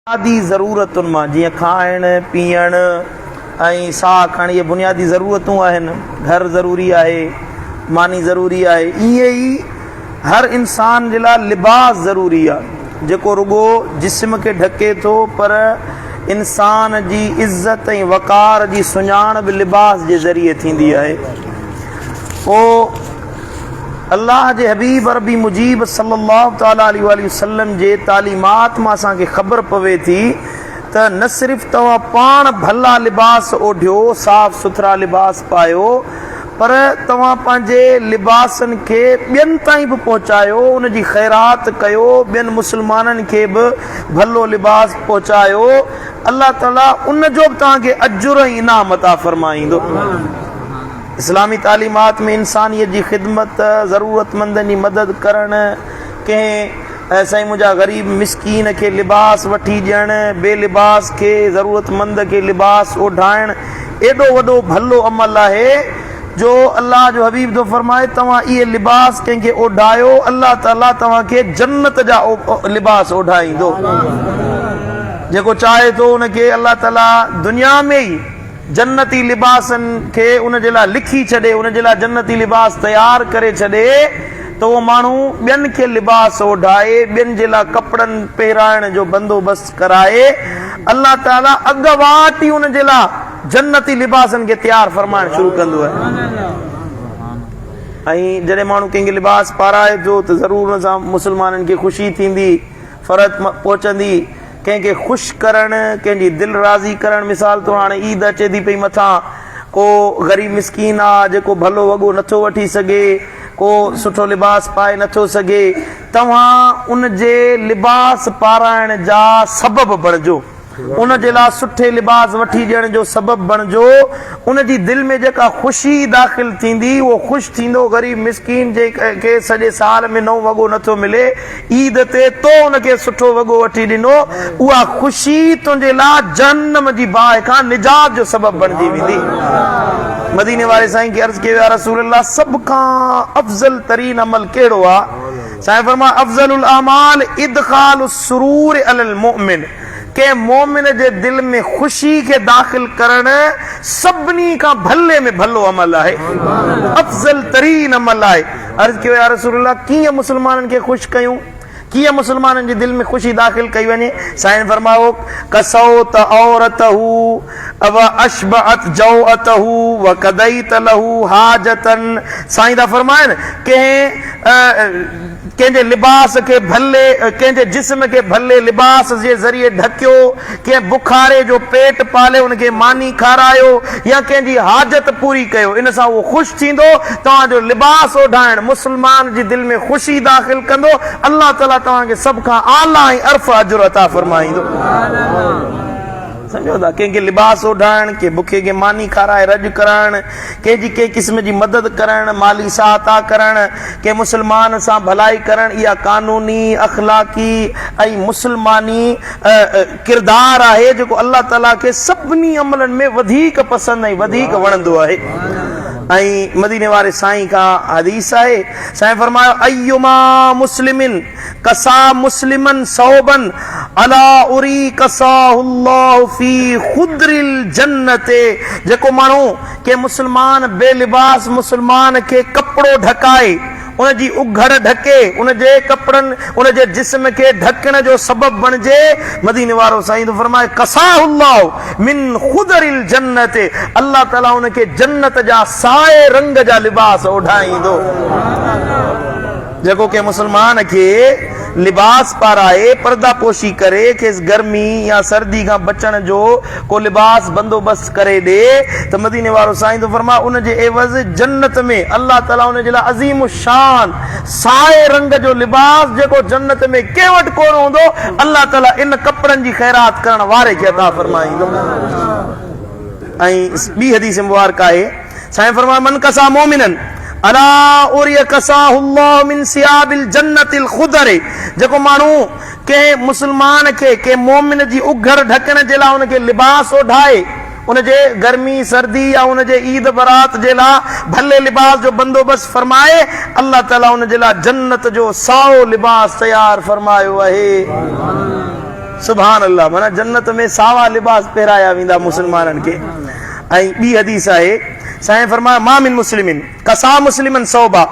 بنيادي ضرورتن مان جيئن کائڻ، پيئڻ ۽ ساهه کڻڻ اهي بنيادي ضرورتون آهن، گهر ضروري آهي، ماني ضروري آهي، ائين ئي هر انسان جي لاء لباس ضروري آهي جيڪو رڳو جسم کي ڍڪي ٿو پر انسان جي عزت ۽ وقار جي سڃاڻ به لباس جي ذريعي ٿيندي آهي. پوء الله جي حبيب عربي مجيب صلّي الله تعالٰي عليه واٰله وسلّم جي تعليمات مان اسان کي خبر پوي ٿي ته نه صرف توهان پاڻ ڀلا لباس اوڍيو، صاف سٿرا لباس پايو، پر توهان پنهنجي لباسن کي ٻين تائين به پهچايو، ان جي خيرات ڪيو، ٻين مسلمانن کي به ڀلو لباس پهچايو، الله تعالٰي ان جو به توهان کي اجر ۽ انعام عطا فرمائيندو. اسلامي تعليمات ۾ انسانيت جي خدمت، ضرورتمندن جي مدد ڪرڻ، ڪنهن سائين منهنجا غريب مسڪين کي لباس وٺي ڏيڻ، بي لباس کي ضرورتمند کي لباس اوڍائڻ ايڏو وڏو ڀلو عمل آهي جو الله جو حبيب ٿو فرمائي توهان اهي لباس ڪنهن کي اوڍايو الله تعالي توهان کي جنت جا لباس اوڍائيندو. جيڪو چاهي ٿو ان کي الله تعالي دنيا ۾ ئي جنتي لباسن کي ان جي لاء لکي ڇڏي، ان جي لاء جنتي لباس تيار ڪري ڇڏي ته اهو ماڻهو ٻين کي لباس اوڍائي، ٻين جي لاء ڪپڙن پهرائڻ جو بندوبست ڪرائي، الله تعاليٰ اڳواٽ ئي ان جي لاء جنتي لباسن کي تيار فرمائڻ شروع ڪندو آهي. ۽ جڏهن ماڻهو ڪنهن کي لباس پارائي ٿو ته ضرور ان سان مسلمانن کي خوشي ٿيندي، فرحت پهچندي. ڪنهن کي خوش ڪرڻ، ڪنهن جي دل راضي ڪرڻ، مثال طور هاڻي عيد اچي ٿي پئي مٿان ڪو غريب مسڪين آ جيڪو ڀلو وڳو نٿو وٺي سگهي، ڪو سٺو لباس پائي نٿو سگهي، توهان ان جي لباس پارائڻ جا سبب بڻجو، ان جي لاء سٺي لباس وٺي ڏيڻ جو سبب بڻجو، ان جي دل ۾ جيڪا خوشي داخل ٿيندي اهو خوش ٿيندو، غريب مسڪين جنهن کي سڄي سال ۾ نئون وڳو نٿو ملي، عيد تي تو ان کي سٺو وڳو وٺي ڏنو، اها خوشي تنهنجي لاء جهنم جي باهه کان نجات جو سبب بڻجي ويندي. مديني واري سائين کي عرض ڪيو يا رسول الله سڀ کان افضل ترين عمل ڪهڙو آ؟ سائين فرمايو افضل الاعمال ادخال السرور علي المؤمن ڪنهن مؤمن جي دل ۾ خوشي کي داخل ڪرڻ سڀني کان ڀلي ۾ ڀلو عمل آهي، افضل ترين عمل آهي. عرض ڪيو يا رسول الله ڪيئن مسلمانن کي خوش ڪيون؟ ڪيئن مسلمانن جي دل ۾ خوشي داخل ڪئي وڃي؟ سائين فرمايو ڪسوت عورته و اشبعت جوعته و قضيت له حاجتا سائين ٿا فرمائن ڪنهن ڪنهن جي لباس کي ڀلي ڪنهن جي جسم کي ڀلي لباس جي ذريعي ڍڪيو، ڪنهن بکاري جو پيٽ پالي ان کي ماني کارايو يا ڪنهن جي حاجت پوري ڪيو، ان سان اهو خوش ٿيندو، توهان جو لباس اوڍائڻ مسلمان جي دل ۾ خوشي داخل ڪندو، الله تعاليٰ توهان کي سڀ کان اعليٰ ۽ ارفع اجر عطا فرمائيندو. سمجهو ٿا، ڪنهن کي لباس اوڍائڻ، ڪنهن بکي کي ماني کارائي رڄ ڪرائڻ، ڪنهن جي ڪنهن قسم جي مدد ڪرڻ، مالي سهائتا ڪرڻ، ڪنهن مسلمان سان ڀلائي ڪرڻ اها قانوني، اخلاقي ۽ مسلماني ڪردار آهي جيڪو الله تعاليٰ کي سڀني عملن ۾ وڌيڪ پسند ۽ وڌيڪ وڻندو آهي ۽ مديني واري سائين کان حديث آهي سائين فرمايو ايما مسلم ڪسا مسلما ثوبا علي عري ڪساه الله في خضر الجنة جيڪو ماڻهو ڪنهن مسلمان بي لباس مسلمان کي ڪپڙو ڍڪائي، ان جي اگهڙ ڍڪي، ان جي ڪپڙن، ان جي جسم کي ڍڪڻ جو سبب بڻجي، مديني وارو سائين ٿو فرمائي، ڪساه الله من خضر الجنة الله تعالي ان کي جنت جا سائي رنگ جا لباس اوڍائيندو. جيڪو ڪنهن مسلمان کي لباس پارائي، پرده پوشي ڪري، کيس گرمي يا سردي کان بچڻ جو ڪو لباس بندوبست ڪري ڏي ته مديني وارو سائين ٿو فرمائي ان جي عيوض جنت ۾ الله تعالي ان جي لاء عظيم الشان سائي رنگ جو لباس جيڪو جنت ۾ ڪنهن وٽ ڪونه هوندو الله تعالي ان ڪپڙن جي خيرات ڪرڻ واري کي عطا فرمائيندو. ۽ ٻي حديث مبارڪ آهي سائين فرمايو من ڪسا مؤمنا علي عري ڪساه الله من ثياب الجنة الخضر جيڪو ماڻهو ڪنهن مسلمان کي ڪنهن مؤمن جي اگهڙ ڍڪڻ جي لاء ان کي لباس اوڍائي ان جي گرمي سردي يا ان جي عيد برات جي لاء ڀلي لباس جو بندوبست فرمائي الله تعالي ان جي لاء جنت جو سائو لباس تيار فرمايو آهي. سبحان الله معنيٰ جنت ۾ ساوا لباس پهرايا ويندا مسلمانن کي. ۽ ٻي حديث آهي سائين فرمايو ما من مسلم ڪسا مسلما ثوبا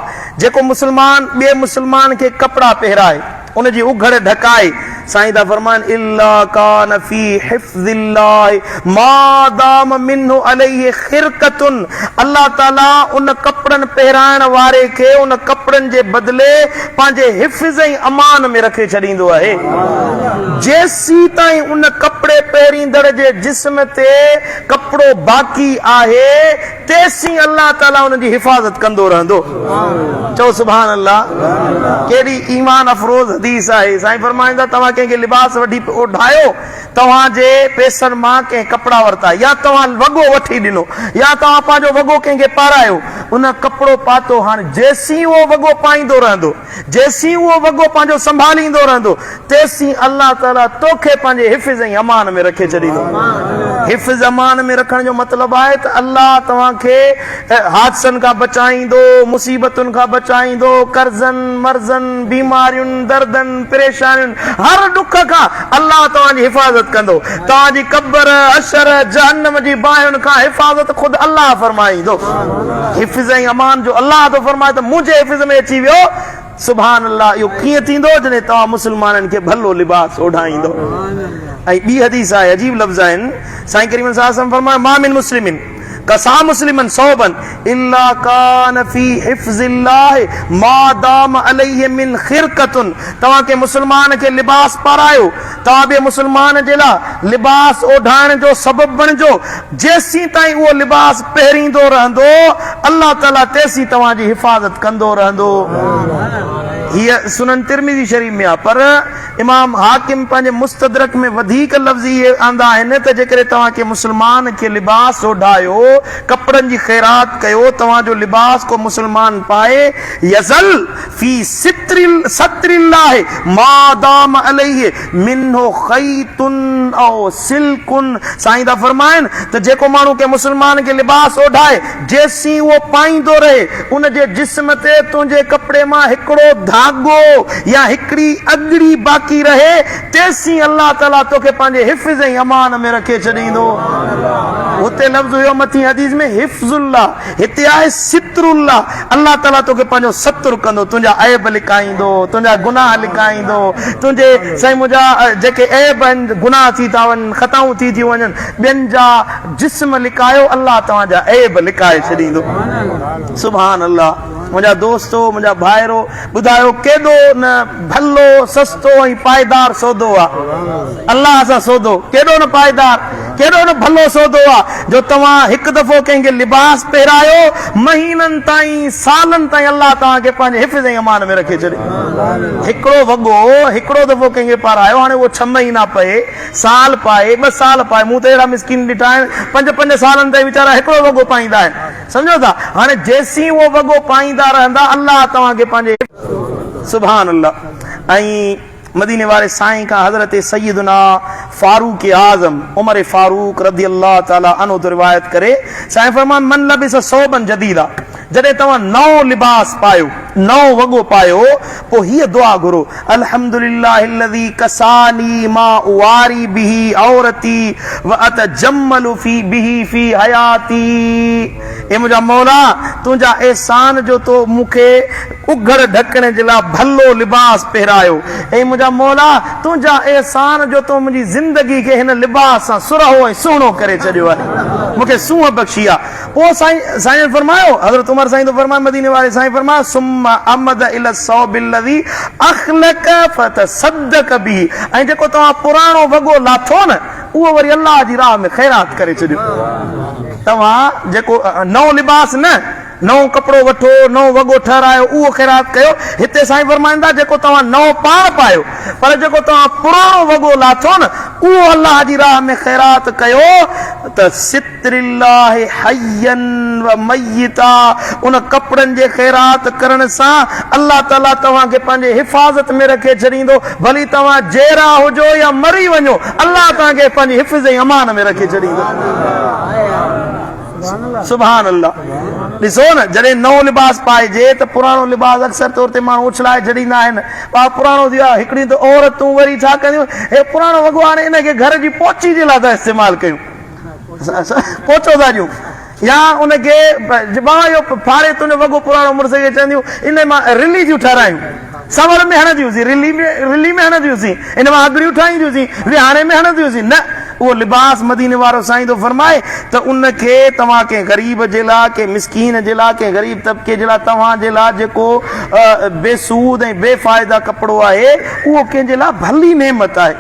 جيڪو مسلمان ٻئي مسلمان کي ڪپڙا پهرائي ان جي اگهڙ ڍڪائي سائين ٿا فرمائن الا ڪان في حفظ الله ما دام منه عليه خرقة الله تعالي ان ڪپڙن پهرائڻ واري کي ان ڪپڙن جي بدلي پنهنجي حفظ ۽ امان ۾ رکي ڇڏيندو آهي جيسيتائين ان ڪپڙي پهريندڙ جي جسم تي ڪپڙو باقي آهي تيسين الله تعالي ان جي حفاظت ڪندو رهندو. چئو سبحان الله. ڪيڏي ايمان افروز حديث آهي. سائين فرمائن ٿا توهان ڪنهن کي لباس وٺي اوڍايو توهان جي پيسن مان ڪنهن ڪپڙا ورتا يا توهان وڳو وٺي ڏنو يا توهان پنهنجو وڳو ڪنهن کي پارايو ان ڪپڙو پاتو هاڻ جيسين اهو وڳو پائيندو رهندو جيسين اهو وڳو پنهنجو سنڀاليندو رهندو، تيسين الله تعاليٰ توکي پنهنجي حفظ ۽ امان ۾ رکي ڇڏيندو. حفظ امان ۾ رکڻ جو مطلب آهي ته الله توهان کي حادثن کان بچائيندو، مصيبتن کان بچائيندو، قرضن، مرضن، بيمارين، دردن، پريشانين، هر ڏک کان الله توهان جي حفاظت ڪندو. توهان جي قبر، حشر، جهنم جي باهين کان حفاظت خود الله فرمائيندو. حفظ ۽ امان جو الله ٿو فرمائي ته منهنجي حفظ ۾ اچي ويو. سبحان الله اهو ڪيئن ٿيندو جڏهن توهان مسلمانن کي ڀلو لباس اوڍائيندو. ۽ ٻي حديث آهي عجيب لفظ آهن سائين ڪريم صلي الله عليه وسلم فرمايو ما من مسلم ڪسا مسلما ثوبا الا ڪان في حفظ الله ما دام عليه من خرقة توهان ڪنهن مسلمان کي لباس پارايو توهان ٻئي مسلمان جي لاء لباس اوڍائڻ جو سبب بڻجو، جيسين تائين اهو لباس پهريندو رهندو، الله تعاليٰ تيسين توهان جي حفاظت ڪندو رهندو. هيء سنن ترمذي شريف ۾ آهي، پر امام حاڪم پنهنجي مستدرڪ ۾ وڌيڪ لفظ اهي آندا آهن ته جيڪڏهن توهان ڪنهن مسلمان کي لباس اوڍايو، ڪپڙن جي خيرات ڪيو، توهان جو لباس ڪو مسلمان پائي، يظل في ستر ستر الله ما دام عليه منه خيط او سلڪ سائين ٿا فرمائن ته جيڪو ماڻهو ڪنهن مسلمان کي لباس اوڍائي جيسين اهو پائيندو رهي ان جي جسم تي تنهنجي ڪپڙي مان هڪڙو ڌاڳو يا هڪڙي اڳڙي باقي رهي تيسين الله تعالي توکي پنهنجي حفظ ۽ امان ۾ رکي ڇڏيندو. هتي لفظ هيو مٿين حديث ۾ حفظ الله هتي آهي ستر الله، الله تعاليٰ توکي پنهنجو ستر ڪندو، تنهنجا عيب لڪائيندو، تنهنجا گناهه لڪائيندو، تنهنجي سائين منهنجا جيڪي عيب آهن، گناهه ٿي ٿا وڃن، خطائون ٿي ٿيون وڃن، ٻين جا جسم لڪايو، الله توهان جا عيب لڪائي ڇڏيندو. سبحان الله منهنجا دوستو، منهنجا ڀائرو، ٻڌايو ڪيڏو نه ڀلو، سستو ۽ پائيدار سودو آ الله سان سودو، ڪيڏو نه پائيدار، ڪيڏو نه ڀلو سودو آ جو توهان هڪ دفعو ڪنهن کي لباس پهرايو، مهينن تائين، سالن تائين الله توهان کي پنهنجي حفظ ۽ امان ۾ رکي ڇڏي. هڪڙو وڳو هڪڙو دفعو ڪنهن کي پارايو، هاڻي اهو ڇهه مهينا پئي، سال پائي، ٻه سال پائي، مون ته اهڙا مسڪين ڏٺا آهن، پنج پنج سالن تائين ويچارا هڪڙو وڳو پائيندا آهن. سمجهو ٿا؟ هاڻي جيسين اهو وڳو پائيندا رهندا، الله توهان کي پنهنجي. سبحان الله ۽ مديني واري سائين کان حضرت سيدنا فاروق اعظم عمر فاروق رضي الله تعالٰي عنه ٿو روايت ڪري سائين فرمان من لبس ثوبا جديدا جڏهن توهان نئون لباس پايو نئون وڳو پايو پوء هيء دعا گهرو الحمدلله الذي ڪساني ما اواري به عورتي واتجمل في به في حياتي اي منهنجا مولا تنهنجا احسان جو تو مون کي اگهڙ ڍڪڻ جي لاء ڀلو لباس پهرايو. اي منهنجا مولا! تنهنجا احسان جو تو منهنجي زندگي کي هن لباس سان سرهو ۽ سهڻو ڪري ڇڏيو آهي. مون کي سونهن بخشي آهي. پوء سائين سائين فرمايو، حضرت عمر سائين ٿو فرمائي، مديني واري سائين فرمايو، ثم عمد الي الثوب الذي اخلق فتصدق به ۽ جيڪو توهان پراڻو وڳو لاٿو نه، اهو وري الله جي راهه ۾ خيرات ڪري ڇڏيو. توهان جيڪو نئون لباس نه، نئون ڪپڙو وٺو، نئون وڳو ٺهرايو، اهو خيرات ڪيو. هتي سائين فرمائن ٿا، جيڪو توهان نئون پاڻ پايو، پر جيڪو توهان پراڻو وڳو لاٿو نه، اهو الله جي راهه ۾ خيرات ڪيو ته ستر الله حيا و ميتا، ان ڪپڙن جي خيرات ڪرڻ سان الله تعاليٰ توهان کي پنهنجي حفاظت ۾ رکي ڇڏيندو، ڀلي توهان جيئرا هجو يا مري وڃو، الله توهان کي پنهنجي حفظ ۽ امان ۾ رکي ڇڏيندو. سبحان الله ڏسو نه جڏهن نئون لباس پائجي ته پراڻو لباس اڪثر طور تي ماڻهو اڇلائي ڇڏيندا آهن. ڀاء پراڻو ٿي ويو آهي. هڪڙيون ته عورتون وري ڇا ڪنديون هي پراڻو وڳو هاڻي ان کي گهر جي پوچي جي لاء ٿا استعمال ڪيون. پوچو ٿا ڏيون يا ان کي ڀاء اهو ڦاڙي تنهنجو وڳو پراڻو مڙس کي چونديون ان مان رلي ٿيون ٺهرايون. سنور ۾ هڻنديون سين، رلي ۾ رلي ۾ هڻنديون سين، ان مان اڳڙيون ٺاهينديون سين، ويهاڻي ۾ هڻنديون سين، نه اهو لباس مديني وارو سائين ٿو فرمائي ته ان کي توهان ڪنهن غريب جي لاء، ڪنهن مسڪين جي لاء، ڪنهن غريب طبقي جي لاء، توهان جي لاء جيڪو بي سود ۽ بي فائده ڪپڙو آهي، اهو ڪنهن جي لاء ڀلي نعمت آهي.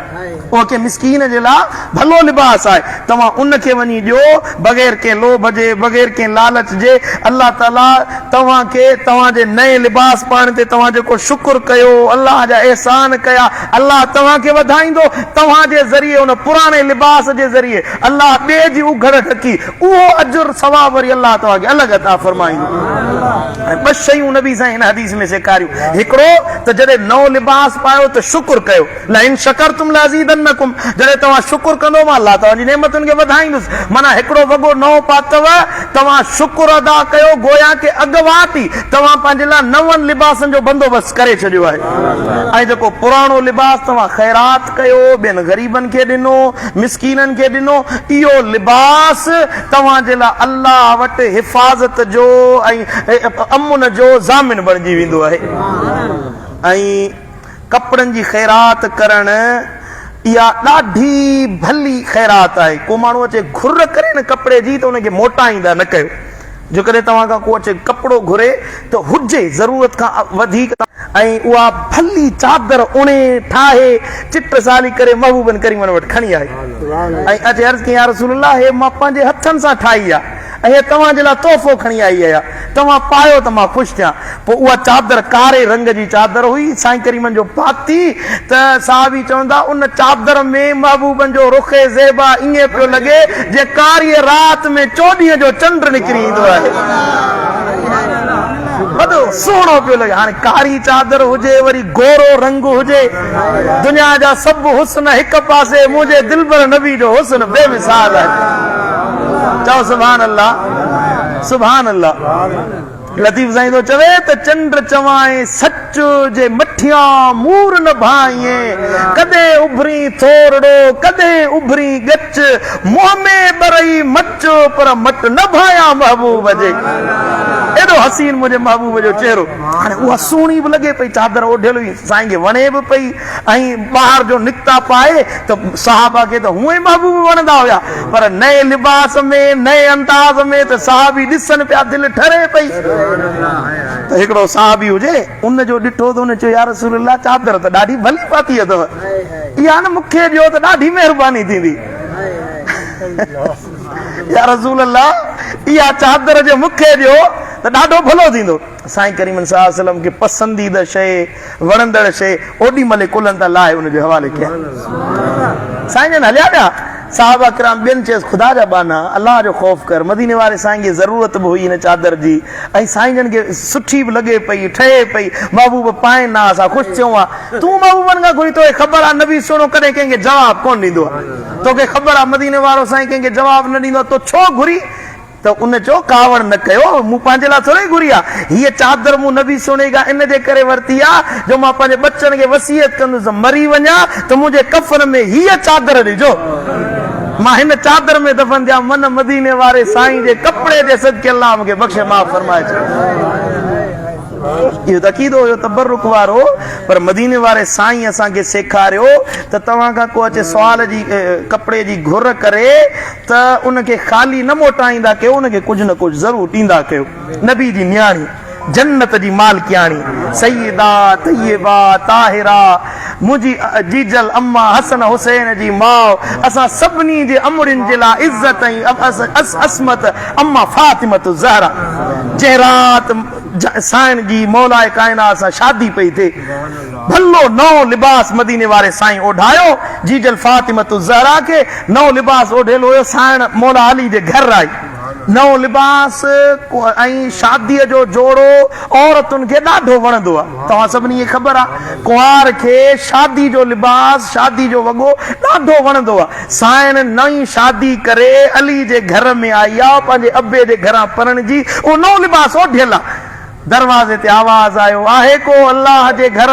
اهو ڪنهن مسڪين جي لاء ڀلو لباس آهي، توهان ان کي وڃي ڏيو، بغير ڪنهن لوڀ جي، بغير ڪنهن لالچ جي، الله تعاليٰ توهان کي توهان جي نئين لباس پائڻ تي توهان جيڪو شڪر ڪيو، الله جا احسان ڪيا، الله توهان کي وڌائيندو، توهان جي ذريعي ان پراڻي لباس جي ذريعي الله ٻئي جي اگهڙ ڍڪي، اهو اجر ثواب وري الله توهان کي الڳ عطا فرمائيندو. ۽ ٻه شيون نبي سائين هن حديث ۾ سيکاريون، هڪڙو ته جڏهن نئون لباس پايو ته شڪر ڪيو. لئن شڪرتم لازيدنڪم جڏهن توهان شڪر ڪندو مان الله توهان جي نعمتن کي وڌائيندس معنيٰ هڪڙو وڳو نئون پاتو توهان شڪر ادا ڪيو گويا ڪه اڳواٽ ئي توهان پنهنجي لاء نون لباسن جو بندوبست ڪري ڇڏيو آهي ۽ جيڪو پراڻو لباس توهان خيرات ڪيو ٻين غريبن کي ڏنو مسڪينن کي ڏنو اهو لباس توهان جي لاء الله وٽ حفاظت جو ۽ امن جو ضامن بڻجي ويندو آهي ۽ ڪپڙن جي خيرات ڪرڻ اها ڏاڍي ڀلي خيرات آهي. ڪو ماڻهو اچي گهر ڪري نه ڪپڙي جي ته ان کي موٽائيندا نه ڪيو. جيڪڏهن توهان کان ڪو اچي ڪپڙو گهري ته هجي ضرورت کان وڌيڪ ۽ اها ڀلي چادر اڻي ٺاهي چٽ سالي ڪري محبوبن ڪريمن وٽ کڻي آئي ۽ اچي عرض ڪيائين يا رسول الله هي مان پنهنجي هٿن سان ٺاهي آهي. ۽ هي توهان جي لاء تحفو کڻي آئي آهيان، توهان پايو ته مان خوش ٿيان. پوء اها چادر ڪاري رنگ جي چادر هئي، سائين ڪريمن جو پاتي ته صحابي چون ٿا، ان چادر ۾ محبوبن جو رخ زيبا ائين پيو لڳي جيئن ڪاريء رات ۾ چوڏهينء جو چنڊ نڪري ايندو آهي. وڏو سهڻو پيو لڳي. هاڻي ڪاري چادر هجي وري گورو رنگ هجي، دنيا جا سڀ حسن هڪ پاسي، منهنجي دلبر نبي جو حسن بي مثال آهي. چئو سبحان الله سبحان الله لطيف سائين ٿو چوي ته چنڊ چوانء سچ جي مٺيان مور نه ڀانئين ڪڏهن اڀرين ٿورڙو ڪڏهن اڀرين ڳچ منهن ۾ ٻرئي مچ پر مٽ نه ڀانئيان محبوب جي ايڏو حسين منهنجي محبوب جو چهرو هاڻي اها سهڻي به لڳي پئي چادر اوڍيل هئي سائين کي وڻي به پئي ۽ ٻاهر جو نڪتا پائي ته صحابه کي ته هونئن ئي محبوب وڻندا هيا پر نئين لباس ۾ نئين انداز ۾ ته صحابي ڏسن پيا دل ٺري پئي ته هڪڙو صحابي هجي ان جو ڏٺو ته ان چيو يا رسول الله چادر ته ڏاڍي ڀلي پاتي اٿو اها نه مون کي ڏيو ته ڏاڍي مهرباني ٿيندي يا رسول الله اها چادر جي مون کي ڏيو ته ڏاڍو ڀلو ٿيندو سائين ڪريم صلي الله عليه وسلم کي پسنديده شيء وڻندڙ شيء اوڏي مهل ئي ڪلهن تان لاهي ان جي حوالي ڪيا. سائين جن هليا ويا. صحابه ڪرام ٻين چيس خدا جا ٻانها الله جو خوف ڪر مديني واري سائين کي ضرورت به هئي هن چادر جي ۽ سائين جن کي سٺي به لڳي پئي ٺهي پئي محبوب پائين ها اسان خوش ٿيون ها تون محبوبن کان گهري توکي خبر آهي نبي سهڻو ڪڏهن ڪنهن کي جواب ڪونه ڏيندو آهي توکي خبر آهي مديني وارو سائين ڪنهن کي جواب نه ڏيندو آهي تو ڇو گهري ته ان چيو، ڪاوڙ نه ڪيو، مون پنهنجي لاء ٿورئي گهري آ. هيء چادر مون نبي سهڻي کان ان جي ڪري ورتي آ، جو مان پنهنجي ٻچن کي وصيت ڪندس ته مري وڃان ته منهنجي ڪفن ۾ هيء چادر ڏجو. مان هن چادر ۾ دفن ٿيان، من مديني واري سائين جي ڪپڙي جي صدقي الله مون کي بخشي معاف فرمائي ڇڏي. اهو ته عقيدو هيو تبرڪ وارو، پر مديني واري سائين اسان کي سيکاريو ته توهان کان ڪو اچي سوال جي ڪپڙي جي گهر ڪري ته ان کي خالي نه موٽائيندا ڪيو، ان کي ڪجهه نه ڪجهه ضرور ڏيندا ڪيو. نبي جي نياڻي، جنت جي مالڪياڻي، سيده، طيبه، طاهره، منهنجي جيجل اما حسن حسين جي ماء، اسان سڀني جي امڙين جي لاء عزت ۽ عصمت اما فاطمة الزهره، جنهن رات سائين جي مولاء ڪائنات سان شادي پئي ٿئي، ڀلو نئون لباس مديني واري سائين اوڍايو، جيجل فاطمة الزهره کي نئون لباس اوڍيل هيو، سائڻ مولا علي جي گهر آئي. نئون لباس ۽ شاديء جو جوڙو عورتن کي ڏاڍو وڻندو آهي. توهان سڀني کي خبر آهي، ڪنوار کي شادي جو لباس، شادي جو وڳو ڏاڍو وڻندو آهي. سانئڻ نئين شادي ڪري علي جي گهر ۾ آئي آ، پنهنجي ابي جي گهران پرڻجي، اهو نئون لباس اوڍيل آ. دروازي تي آواز آيو، آهي ڪو الله جي گهر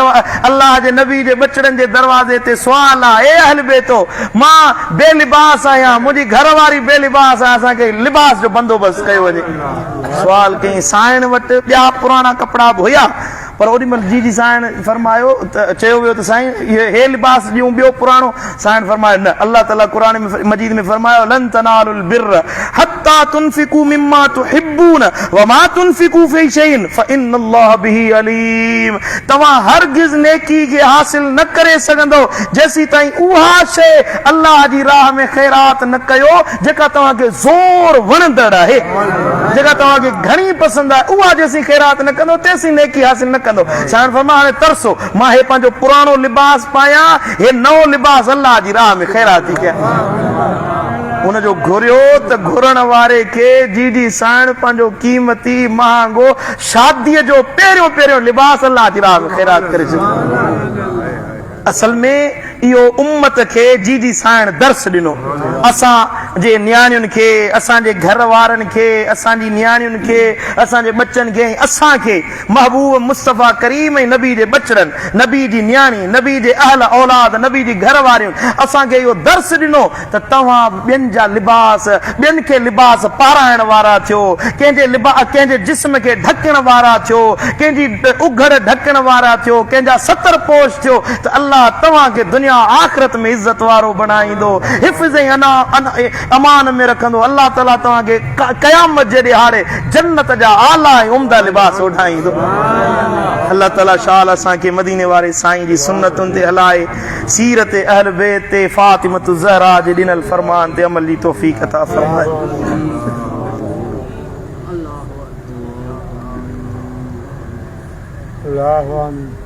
الله جي نبي جي ٻچڙن جي دروازي تي سوال آ، اي اهل بيتو! مان بي لباس آهيان، منهنجي گهر واري بي لباس آهي، اسان کي لباس جو بندوبست ڪيو وڃي. سوال ڪيائين، سانئڻ وٽ ٻيا پراڻا ڪپڙا به هيا، پر اوڏي مهل جي جي سانئڻ فرمايو ته چيو ويو ته سائين هي لباس ڏيون ٻيو پراڻو، سانئڻ فرمايو نه، الله تعالي قرآن مجيد ۾ فرمايو لن تنالوا البر حتي تنفقوا مما تحبون وما تنفقوا في شيء فان الله به عليم توهان هرگز نيڪي کي حاصل نه ڪري سگهندؤ جيسيتائين اها شيء الله جي راهه ۾ خيرات نه ڪيو جيڪا توهان کي زور وڻندڙ آهي، جيڪا توهان کي گهڻي پسند آهي، اها جيسين خيرات نه ڪندؤ، تيسين نيڪي حاصل نه ڪندؤ. سائڻ فرمايو، هاڻي ترسو، مان هي پنهنجو پراڻو لباس پايان، هي نئون لباس الله جي راهه ۾ خيرات ٿي ڪيان. هن جو گهريو ته گهرڻ واري کي جيجي سائڻ پنهنجو قيمتي، مهانگو، شاديء جو پهريون پهريون لباس الله جي راهه ۾ خيرات ڪري ڇڏيو. اصل ۾ اهو امت کي جيجي سائڻ درس ڏنو. اسان جي نياڻين کي، اسان جي گهر وارن کي، اسان جي نياڻين کي، اسان جي ٻچن کي ۽ اسان کي محبوب مصطفيٰ ڪريم ۽ نبي جي ٻچڙن، نبي جي نياڻي، نبي جي اهل اولاد، نبي جي گهر وارين اسان کي اهو درس ڏنو ته توهان به ٻين جا لباس، ٻين کي لباس پارائڻ وارا ٿيو، ڪنهن جي لبا ڪنهن جي جسم کي ڍڪڻ وارا ٿيو، ڪنهن جي اگهڙ ڍڪڻ وارا ٿيو، ڪنهن جا ستر پوش ٿيو ته الله توهان کي دنيا آخرت ۾ عزت وارو بڻائيندو، حفظ ۽ امان ۾ رکندو، الله تعاليٰ توهان کي قيامت جي ڏهاڙي جنت جا اعليٰ ۽ عمده لباس اوڍائيندو. الله تعاليٰ شال اسان کي مديني واري سائين جي سنتن تي هلائي. سيرت اهل بيت تي فاطمة الزهراء جي ڏنل فرمان تي عمل جي توفيق عطا فرمائي. الله آمين.